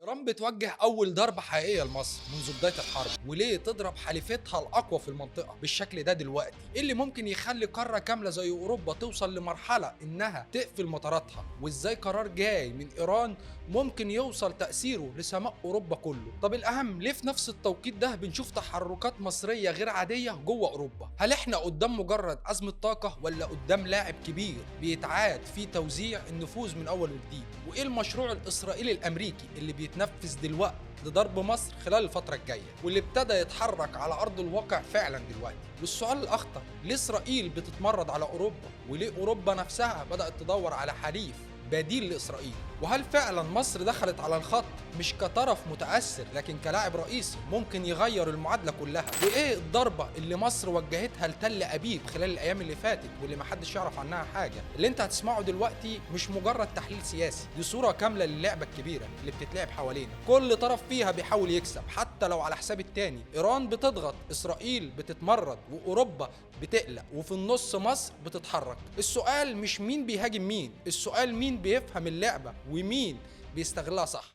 إيران بتوجه أول ضربة حقيقية لمصر منذ بداية الحرب، وليه تضرب حليفتها الأقوى في المنطقة بالشكل ده دلوقتي؟ إيه اللي ممكن يخلي قارة كاملة زي أوروبا توصل لمرحلة إنها تقفل مطاراتها؟ وإزاي قرار جاي من إيران ممكن يوصل تأثيره لسماء أوروبا كله؟ طب الأهم، ليه في نفس التوقيت ده بنشوف تحركات مصرية غير عادية جوه أوروبا؟ هل إحنا قدام مجرد أزمة طاقة ولا قدام لاعب كبير بيتعاد في توزيع النفوذ من أول وجديد؟ وإيه المشروع الإسرائيلي الأمريكي اللي بيتنفذ دلوقتي لضرب مصر خلال الفترة الجاية واللي ابتدى يتحرك على أرض الواقع فعلا دلوقتي؟ والسؤال الأخطر، ليه إسرائيل بتتمرد على أوروبا؟ وليه أوروبا نفسها بدأت تدور على حليف بديل لإسرائيل؟ وهل فعلا مصر دخلت على الخط مش كطرف متأثر لكن كلاعب رئيسي ممكن يغير المعادلة كلها؟ وإيه الضربة اللي مصر وجهتها لتل أبيب خلال الأيام اللي فاتت واللي محدش يعرف عنها حاجة؟ اللي انت هتسمعه دلوقتي مش مجرد تحليل سياسي، دي صورة كاملة للعبة الكبيرة اللي بتتلعب حوالينا، كل طرف فيها بيحاول يكسب حتى لو على حساب التاني. إيران بتضغط، إسرائيل بتتمرد، وأوروبا بتقلق، وفي النص مصر بتتحرك. السؤال مش مين بيهاجم مين، السؤال مين بيفهم اللعبة ومين بيستغلها صح.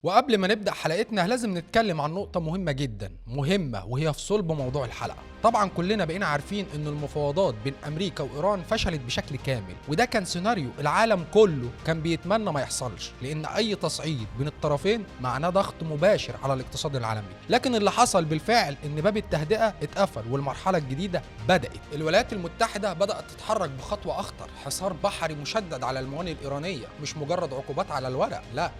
وقبل ما نبدأ حلقتنا لازم نتكلم عن نقطة مهمة جدا، مهمة وهي في صلب موضوع الحلقة. طبعا كلنا بقينا عارفين ان المفاوضات بين امريكا وايران فشلت بشكل كامل، وده كان سيناريو العالم كله كان بيتمنى ما يحصلش، لان اي تصعيد بين الطرفين معناه ضغط مباشر على الاقتصاد العالمي. لكن اللي حصل بالفعل ان باب التهدئة اتقفل والمرحلة الجديدة بدأت. الولايات المتحدة بدأت تتحرك بخطوة اخطر، حصار بحري مشدد على الموانئ الايرانية، مش مجرد عقوبات على الورق، لا،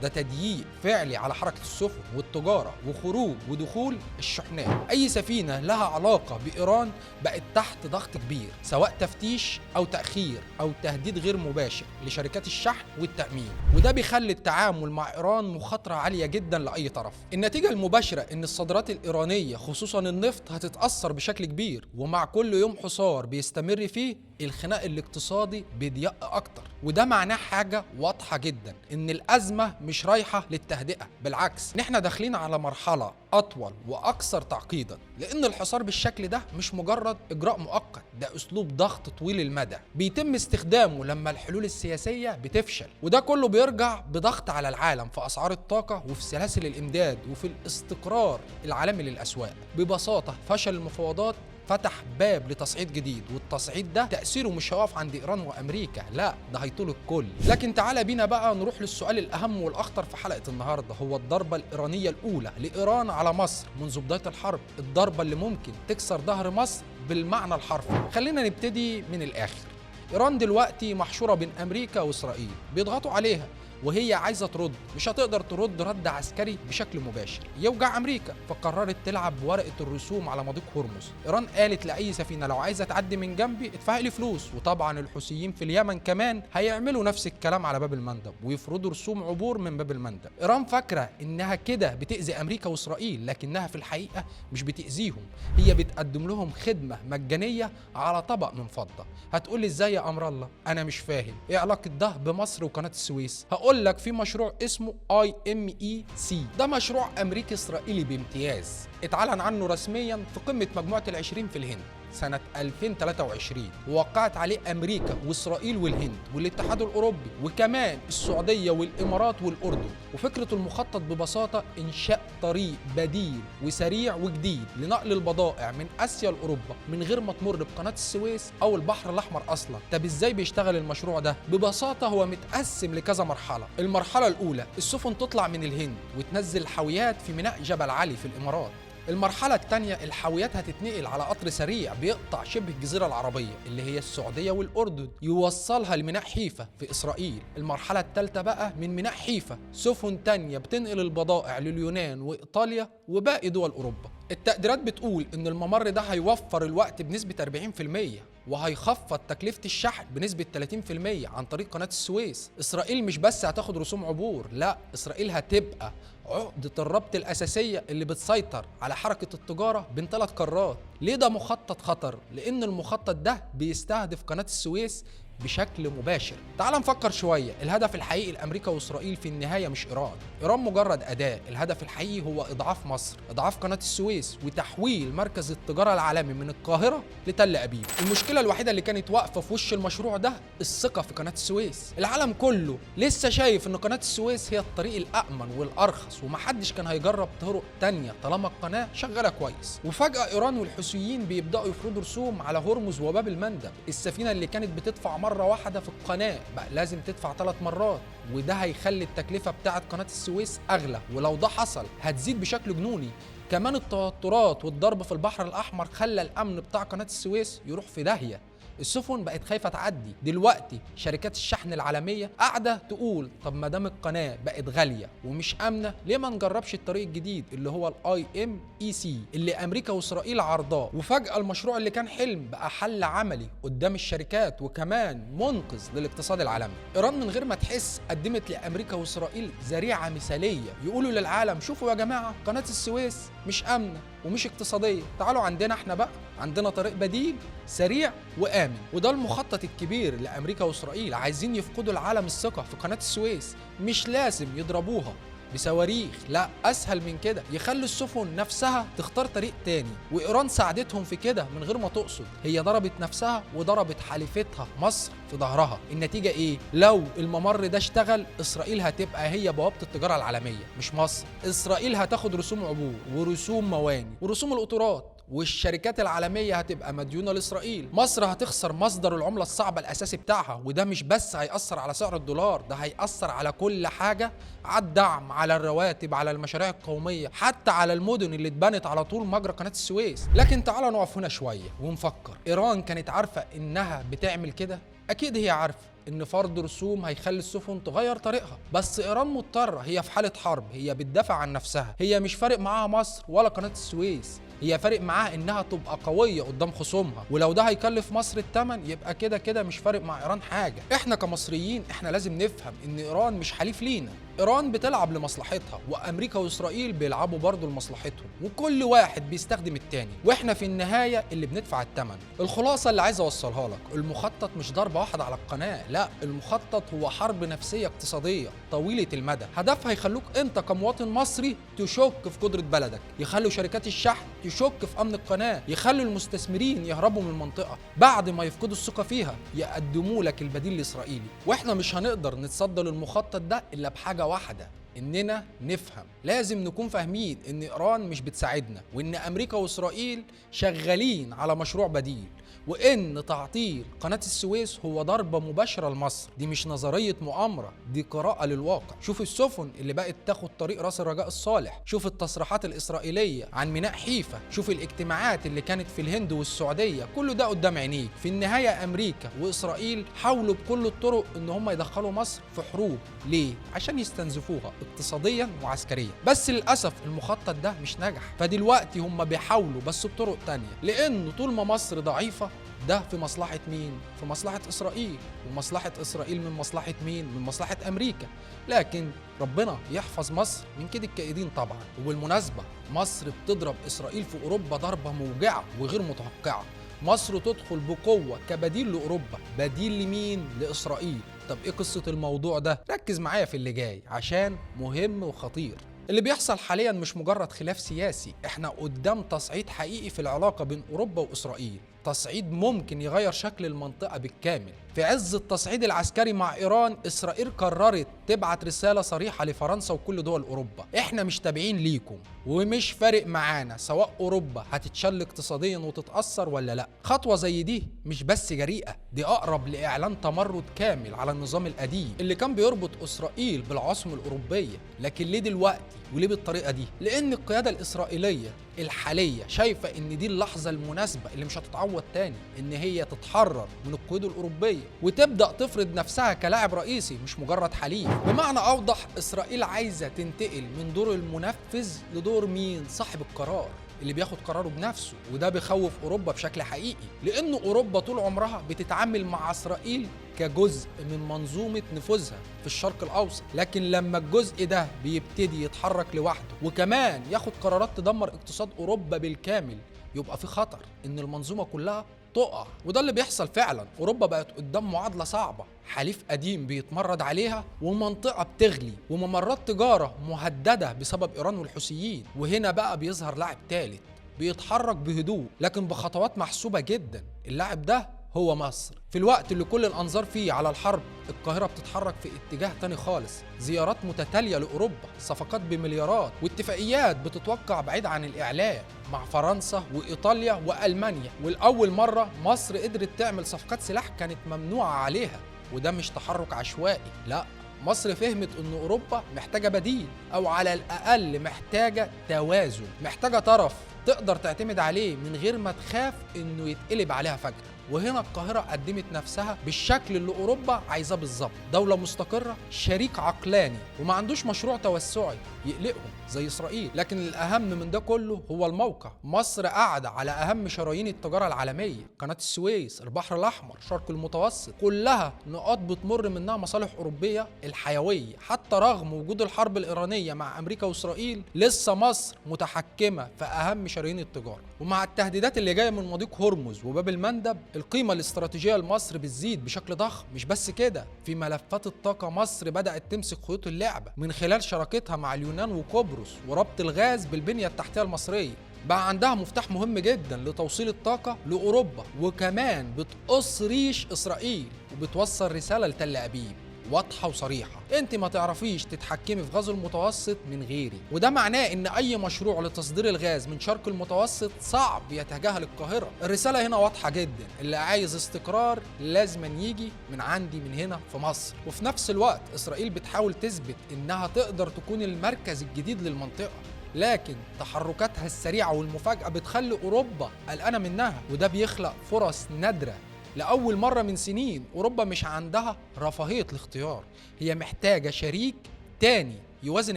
ده تضييق فعلي على حركة السفن والتجارة وخروج ودخول الشحنات. أي سفينة لها علاقة بإيران بقت تحت ضغط كبير، سواء تفتيش أو تأخير أو تهديد غير مباشر لشركات الشحن والتأمين، وده بيخلي التعامل مع إيران مخاطرة عالية جدا لأي طرف. النتيجة المباشرة إن الصادرات الإيرانية خصوصا النفط هتتأثر بشكل كبير، ومع كل يوم حصار بيستمر فيه الخناق الاقتصادي بيضيق أكتر. وده معناه حاجة واضحة جدا، إن الأزمة مش رايحة للتهدئة، بالعكس نحن داخلين على مرحلة أطول وأكثر تعقيدا، لأن الحصار بالشكل ده مش مجرد إجراء مؤقت، ده أسلوب ضغط طويل المدى بيتم استخدامه لما الحلول السياسية بتفشل. وده كله بيرجع بضغط على العالم في أسعار الطاقة وفي سلاسل الإمداد وفي الاستقرار العالمي للأسواق. ببساطة فشل المفاوضات فتح باب لتصعيد جديد، والتصعيد ده تأثيره مش هيقف عند إيران وأمريكا، لا ده هيطول الكل. لكن تعالى بينا بقى نروح للسؤال الأهم والأخطر في حلقة النهاردة، هو الضربة الإيرانية الأولى لإيران على مصر منذ بداية الحرب، الضربة اللي ممكن تكسر ظهر مصر بالمعنى الحرفي. خلينا نبتدي من الآخر. إيران دلوقتي محشورة بين أمريكا وإسرائيل، بيضغطوا عليها وهي عايزة ترد، مش هتقدر ترد رد عسكري بشكل مباشر يوجع أمريكا، فقررت تلعب بورقة الرسوم على مضيق هرمز. إيران قالت لأي سفينة لو عايزة تعدي من جنبي ادفعي لي فلوس، وطبعا الحوثيين في اليمن كمان هيعملوا نفس الكلام على باب المندب ويفرضوا رسوم عبور من باب المندب. إيران فاكرة إنها كده بتأذي أمريكا وإسرائيل، لكنها في الحقيقة مش بتأذيهم، هي بتقدم لهم خدمة مجانية على طبق من فضة. هتقولي إزاي يا أمر الله؟ أنا مش فاهم إيه علاقة ده بمصر وقناة السويس. هقول لك في مشروع اسمه IMEC، ده مشروع أمريكي إسرائيلي بامتياز، اتعلن عنه رسميا في قمة مجموعة العشرين في الهند سنة 2023، ووقعت عليه أمريكا وإسرائيل والهند والاتحاد الأوروبي وكمان السعودية والإمارات والأردن. وفكرة المخطط ببساطة إنشاء طريق بديل وسريع وجديد لنقل البضائع من آسيا لأوروبا من غير ما تمر بقناة السويس أو البحر الأحمر أصلا. طب إزاي بيشتغل المشروع ده؟ ببساطة هو متقسم لكذا مرحلة. المرحلة الأولى، السفن تطلع من الهند وتنزل حاويات في ميناء جبل علي في الإمارات. المرحلة الثانية، الحاويات هتتنقل على قطر سريع بيقطع شبه الجزيرة العربية اللي هي السعودية والأردن، يوصلها لميناء حيفا في إسرائيل. المرحلة الثالثة بقى، من ميناء حيفا سفن تانية بتنقل البضائع لليونان وإيطاليا وباقي دول أوروبا. التقديرات بتقول إن الممر ده هيوفر الوقت بنسبة 40% وهيخفض تكلفة الشحن بنسبة 30% عن طريق قناة السويس. إسرائيل مش بس هتاخد رسوم عبور، لا، إسرائيل هتبقى عقدة الربط الأساسية اللي بتسيطر على حركة التجارة بين 3 قارات. ليه ده مخطط خطر؟ لأن المخطط ده بيستهدف قناة السويس بشكل مباشر. تعال نفكر شوية، الهدف الحقيقي لأمريكا وإسرائيل في النهاية مش إيران، إيران مجرد أداة، الهدف الحقيقي هو إضعاف مصر، إضعاف قناة السويس، وتحويل مركز التجارة العالمي من القاهرة لتل أبيب. المشكلة الوحيدة اللي كانت واقفة في وش المشروع ده الثقة في قناة السويس. العالم كله لسه شايف إن قناة السويس هي الطريق الأأمن والأرخص، ومحدش كان هيجرب طرق تانية طالما القناة شغالة كويس. وفجأة إيران والحوثيين بيبدأوا يفرضوا رسوم على هرمز وباب المندب. السفينة اللي كانت بتدفع مرة واحدة في القناة بقى لازم تدفع 3 مرات، وده هيخلي التكلفة بتاعة قناة السويس أغلى، ولو ده حصل هتزيد بشكل جنوني. كمان التوترات والضرب في البحر الأحمر خلى الأمن بتاع قناة السويس يروح في داهية. السفن بقت خايفة تعدي. دلوقتي شركات الشحن العالمية قاعدة تقول طب ما دام القناة بقت غالية ومش آمنة، ليه ما نجربش الطريق الجديد اللي هو ال IMEC اللي أمريكا وإسرائيل عرضاه. وفجأة المشروع اللي كان حلم بقى حل عملي قدام الشركات، وكمان منقذ للاقتصاد العالمي. إيران من غير ما تحس قدمت لأمريكا وإسرائيل ذريعة مثالية، يقولوا للعالم شوفوا يا جماعة قناة السويس مش آمنة ومش اقتصادية، تعالوا عندنا احنا بقى عندنا طريق بديل سريع وآمن. وده المخطط الكبير لأمريكا وإسرائيل، عايزين يفقدوا العالم الثقة في قناة السويس. مش لازم يضربوها بصواريخ، لا أسهل من كده، يخلوا السفن نفسها تختار طريق تاني. وإيران ساعدتهم في كده من غير ما تقصد، هي ضربت نفسها وضربت حليفتها مصر في ظهرها. النتيجة إيه؟ لو الممر ده اشتغل إسرائيل هتبقى هي بوابة التجارة العالمية مش مصر. إسرائيل هتاخد رسوم عبور ورسوم مواني ورسوم القطارات، والشركات العالمية هتبقى مديونة لإسرائيل. مصر هتخسر مصدر العملة الصعبة الأساسي بتاعها، وده مش بس هيأثر على سعر الدولار، ده هيأثر على كل حاجة، على الدعم، على الرواتب، على المشاريع القومية، حتى على المدن اللي اتبنت على طول مجرى قناة السويس. لكن تعالى نقف هنا شوية ونفكر، إيران كانت عارفة إنها بتعمل كده؟ أكيد هي عارفة إن فرض رسوم هيخلي السفن تغير طريقها، بس إيران مضطرة، هي في حالة حرب، هي بتدافع عن نفسها، هي مش فارق معاها مصر ولا قناة السويس، هي فارق معاها إنها تبقى قوية قدام خصومها، ولو ده هيكلف مصر الثمن يبقى كده كده مش فارق مع إيران حاجة. إحنا كمصريين إحنا لازم نفهم إن إيران مش حليف لينا، إيران بتلعب لمصلحتها، وأمريكا وإسرائيل بيلعبوا برضه لمصلحتهم، وكل واحد بيستخدم التاني، وإحنا في النهاية اللي بندفع الثمن. الخلاصة اللي عايز أوصلها لك، المخطط مش ضربة واحدة على القناة، لا، المخطط هو حرب نفسية اقتصادية طويلة المدى، هدفها يخلوك أنت كمواطن مصري تشك في قدرة بلدك، يخلوا شركات الشحن تشك في أمن القناة، يخلوا المستثمرين يهربوا من المنطقة بعد ما يفقدوا الثقة فيها، يقدموا لك البديل الإسرائيلي. وإحنا مش هنقدر نتصدى للمخطط ده إلا بحاجة واحدة، إننا نفهم. لازم نكون فاهمين إن إيران مش بتساعدنا، وإن أمريكا وإسرائيل شغالين على مشروع بديل، وإن تعطيل قناة السويس هو ضربة مباشرة لمصر. دي مش نظرية مؤامرة، دي قراءة للواقع. شوف السفن اللي بقت تاخد طريق راس الرجاء الصالح، شوف التصريحات الإسرائيلية عن ميناء حيفا، شوف الاجتماعات اللي كانت في الهند والسعودية، كل ده قدام عينيك. في النهاية أمريكا وإسرائيل حاولوا بكل الطرق إن هم يدخلوا مصر في حروب. ليه؟ عشان يستنزفوها اقتصاديا وعسكريا. بس للأسف المخطط ده مش نجح، فدلوقتي هم بيحاولوا بس بطرق تانية، لأنه طول ما مصر ضعيفة ده في مصلحة مين؟ في مصلحة إسرائيل، ومصلحة إسرائيل من مصلحة مين؟ من مصلحة أمريكا. لكن ربنا يحفظ مصر من كده الكائدين طبعا. وبالمناسبة مصر بتضرب إسرائيل في أوروبا ضربة موجعة وغير متوقعة. مصر تدخل بقوة كبديل لأوروبا، بديل لمين؟ لإسرائيل. طب إيه قصة الموضوع ده؟ ركز معايا في اللي جاي عشان مهم وخطير. اللي بيحصل حاليا مش مجرد خلاف سياسي، احنا قدام تصعيد حقيقي في العلاقة بين أوروبا وإسرائيل، تصعيد ممكن يغير شكل المنطقة بالكامل. في عز التصعيد العسكري مع إيران، إسرائيل قررت تبعت رسالة صريحة لفرنسا وكل دول أوروبا: احنا مش تابعين ليكم ومش فارق معانا سواء أوروبا هتتشل اقتصاديا وتتأثر ولا لا. خطوة زي دي مش بس جريئة، دي أقرب لإعلان تمرد كامل على النظام القديم اللي كان بيربط إسرائيل بالعاصمة الأوروبية. لكن ليه دلوقتي وليه بالطريقة دي؟ لأن القيادة الإسرائيلية الحالية شايفة إن دي اللحظة المناسبة اللي مش هتتعوض تاني، إن هي تتحرر من القيود الأوروبية وتبدأ تفرض نفسها كلاعب رئيسي مش مجرد حليف. بمعنى أوضح، إسرائيل عايزة تنتقل من دور المنفذ لدور مين؟ صاحب القرار اللي بياخد قراره بنفسه. وده بيخوف أوروبا بشكل حقيقي، لأن أوروبا طول عمرها بتتعامل مع إسرائيل كجزء من منظومة نفوذها في الشرق الأوسط، لكن لما الجزء ده بيبتدي يتحرك لوحده وكمان ياخد قرارات تدمر اقتصاد أوروبا بالكامل، يبقى في خطر إن المنظومة كلها تقع. وده اللي بيحصل فعلا. اوروبا بقت قدام معادلة صعبة، حليف قديم بيتمرد عليها، ومنطقة بتغلي، وممرات تجارة مهددة بسبب ايران والحوثيين. وهنا بقى بيظهر لاعب ثالث بيتحرك بهدوء لكن بخطوات محسوبة جدا. اللاعب ده هو مصر. في الوقت اللي كل الأنظار فيه على الحرب، القاهرة بتتحرك في اتجاه تاني خالص. زيارات متتالية لأوروبا، صفقات بمليارات، واتفاقيات بتتوقع بعيد عن الإعلام مع فرنسا وإيطاليا وألمانيا. والأول مرة مصر قدرت تعمل صفقات سلاح كانت ممنوعة عليها، وده مش تحرك عشوائي، لا، مصر فهمت ان اوروبا محتاجة بديل، او على الاقل محتاجة توازن، محتاجة طرف تقدر تعتمد عليه من غير ما تخاف انه يتقلب عليها فجأة. وهنا القاهرة قدمت نفسها بالشكل اللي أوروبا عايزاه بالظبط، دولة مستقرة، شريك عقلاني، وما عندوش مشروع توسعي يقلقهم زي إسرائيل. لكن الأهم من ده كله هو الموقع. مصر قاعدة على أهم شرايين التجارة العالمية، قناة السويس، البحر الأحمر، شرق المتوسط، كلها نقاط بتمر منها مصالح أوروبية الحيوية. حتى رغم وجود الحرب الإيرانية مع أمريكا وإسرائيل، لسه مصر متحكمة في أهم شرايين التجارة. ومع التهديدات اللي جاية من مضيق هرمز وباب المندب، القيمة الاستراتيجية لمصر بتزيد بشكل ضخم. مش بس كده، في ملفات الطاقة مصر بدأت تمسك خيوط اللعبة من خلال شراكتها مع اليونان وقبرص وربط الغاز بالبنية التحتية المصرية. بقى عندها مفتاح مهم جدا لتوصيل الطاقة لأوروبا، وكمان بتقص ريش إسرائيل وبتوصل رسالة لتل أبيب واضحة وصريحة: انت ما تعرفيش تتحكمي في غاز المتوسط من غيري. وده معناه ان اي مشروع لتصدير الغاز من شرق المتوسط صعب يتجاهل القاهرة. الرسالة هنا واضحة جدا، اللي عايز استقرار لازم يجي من عندي من هنا في مصر. وفي نفس الوقت اسرائيل بتحاول تثبت انها تقدر تكون المركز الجديد للمنطقة، لكن تحركاتها السريعة والمفاجأة بتخلي اوروبا قلقانة منها، وده بيخلق فرص نادرة. لأول مرة من سنين أوروبا مش عندها رفاهية الاختيار، هي محتاجة شريك تاني يوازن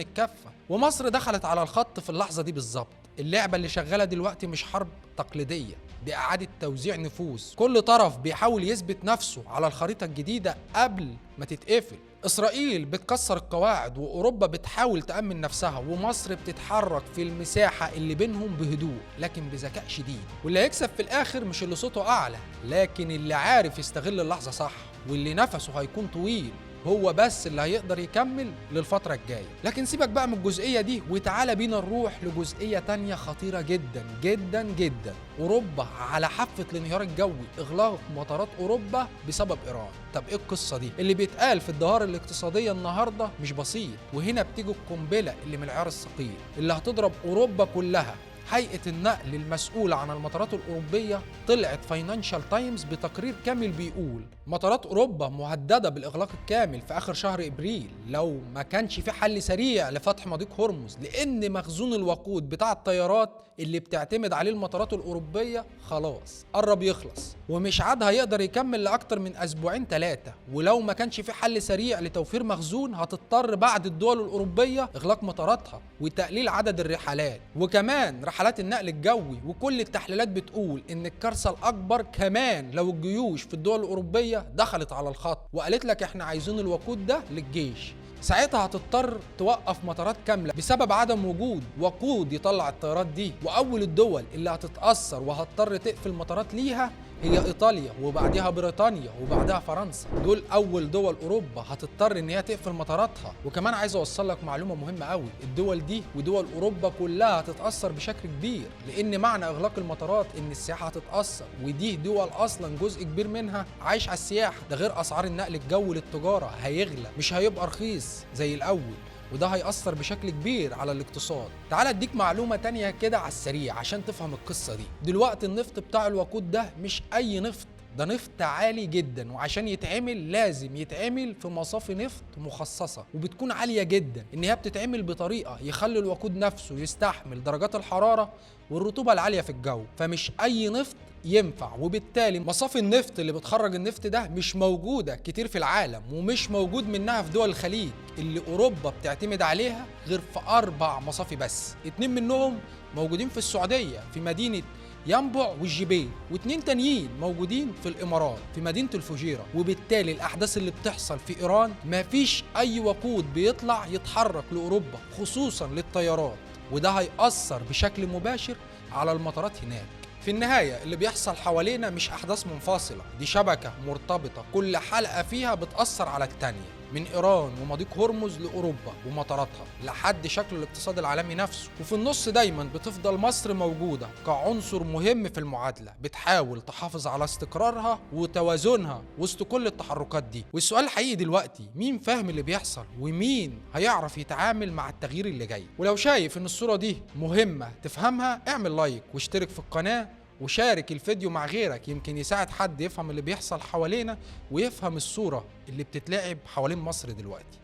الكفة، ومصر دخلت على الخط في اللحظة دي بالظبط. اللعبة اللي شغالة دلوقتي مش حرب تقليدية، دي إعادة توزيع نفوذ، كل طرف بيحاول يثبت نفسه على الخريطة الجديدة قبل ما تتقفل. إسرائيل بتكسر القواعد، وأوروبا بتحاول تأمن نفسها، ومصر بتتحرك في المساحة اللي بينهم بهدوء لكن بذكاء شديد. واللي هيكسب في الآخر مش اللي صوته أعلى، لكن اللي عارف يستغل اللحظة صح، واللي نفسه هيكون طويل هو بس اللي هيقدر يكمل للفترة الجاية. لكن سيبك بقى من الجزئية دي وتعالى بينا نروح لجزئية تانية خطيرة جدا جدا جدا. أوروبا على حافة الانهيار الجوي، إغلاق مطارات أوروبا بسبب إيران. طب إيه القصة دي؟ اللي بيتقال في الظواهر الاقتصادية النهاردة مش بسيط، وهنا بتيجي القنبلة اللي من العيار الثقيل اللي هتضرب أوروبا كلها. هيئة النقل المسؤولة عن المطارات الأوروبية طلعت فاينانشال تايمز بتقرير كامل بيقول مطارات أوروبا مهددة بالإغلاق الكامل في آخر شهر إبريل لو ما كانش في حل سريع لفتح مضيق هرمز، لأن مخزون الوقود بتاع الطيارات اللي بتعتمد عليه المطارات الأوروبية خلاص قرب يخلص، ومش عاد هيقدر يكمل لأكتر من أسبوعين ثلاثة. ولو ما كانش في حل سريع لتوفير مخزون هتضطر بعد الدول الأوروبية إغلاق مطاراتها وتقليل عدد الرحلات، وكمان رحلات النقل الجوي. وكل التحليلات بتقول إن الكارثة الأكبر كمان لو الجيوش في الدول الأوروبية دخلت على الخط وقالت لك إحنا عايزين الوقود ده للجيش، ساعتها هتضطر توقف مطارات كاملة بسبب عدم وجود وقود يطلع الطيارات دي. وأول الدول اللي هتتأثر وهتضطر تقفل مطارات ليها هي إيطاليا، وبعدها بريطانيا، وبعدها فرنسا. دول أول دول أوروبا هتضطر إن هي تقفل مطاراتها. وكمان عايز أوصل لك معلومة مهمة قوي، الدول دي ودول أوروبا كلها هتتأثر بشكل كبير، لأن معنى إغلاق المطارات إن السياحة هتتأثر، ودي دول أصلا جزء كبير منها عايش على السياحة. ده غير أسعار النقل الجوي للتجارة هيغلى، مش هيبقى رخيص زي الأول، وده هيأثر بشكل كبير على الاقتصاد. تعال اديك معلومة تانية كده على السريع عشان تفهم القصة دي. دلوقتي النفط بتاع الوقود ده مش أي نفط، ده نفط عالي جدا، وعشان يتعمل لازم يتعمل في مصافي نفط مخصصة وبتكون عالية جدا، إن هي بتتعمل بطريقة يخلي الوقود نفسه يستحمل درجات الحرارة والرطوبة العالية في الجو، فمش أي نفط ينفع. وبالتالي مصافي النفط اللي بتخرج النفط ده مش موجودة كتير في العالم، ومش موجود منها في دول الخليج اللي أوروبا بتعتمد عليها غير في 4 مصافي بس، 2 منهم موجودين في السعودية في مدينة ينبع والجبيل، و2 تانيين موجودين في الإمارات في مدينة الفجيرة. وبالتالي الأحداث اللي بتحصل في إيران مفيش أي وقود بيطلع يتحرك لأوروبا خصوصا للطيارات، وده هيأثر بشكل مباشر على المطارات هناك. في النهاية اللي بيحصل حوالينا مش أحداث منفصلة، دي شبكة مرتبطة، كل حلقة فيها بتأثر على التانية، من إيران ومضيق هرمز لأوروبا ومطاراتها لحد شكل الاقتصاد العالمي نفسه. وفي النص دايما بتفضل مصر موجودة كعنصر مهم في المعادلة، بتحاول تحافظ على استقرارها وتوازنها وسط كل التحركات دي. والسؤال الحقيقي دلوقتي، مين فاهم اللي بيحصل ومين هيعرف يتعامل مع التغيير اللي جاي؟ ولو شايف ان الصورة دي مهمة تفهمها، اعمل لايك واشترك في القناة وشارك الفيديو مع غيرك، يمكن يساعد حد يفهم اللي بيحصل حوالينا ويفهم الصورة اللي بتتلعب حوالين مصر دلوقتي.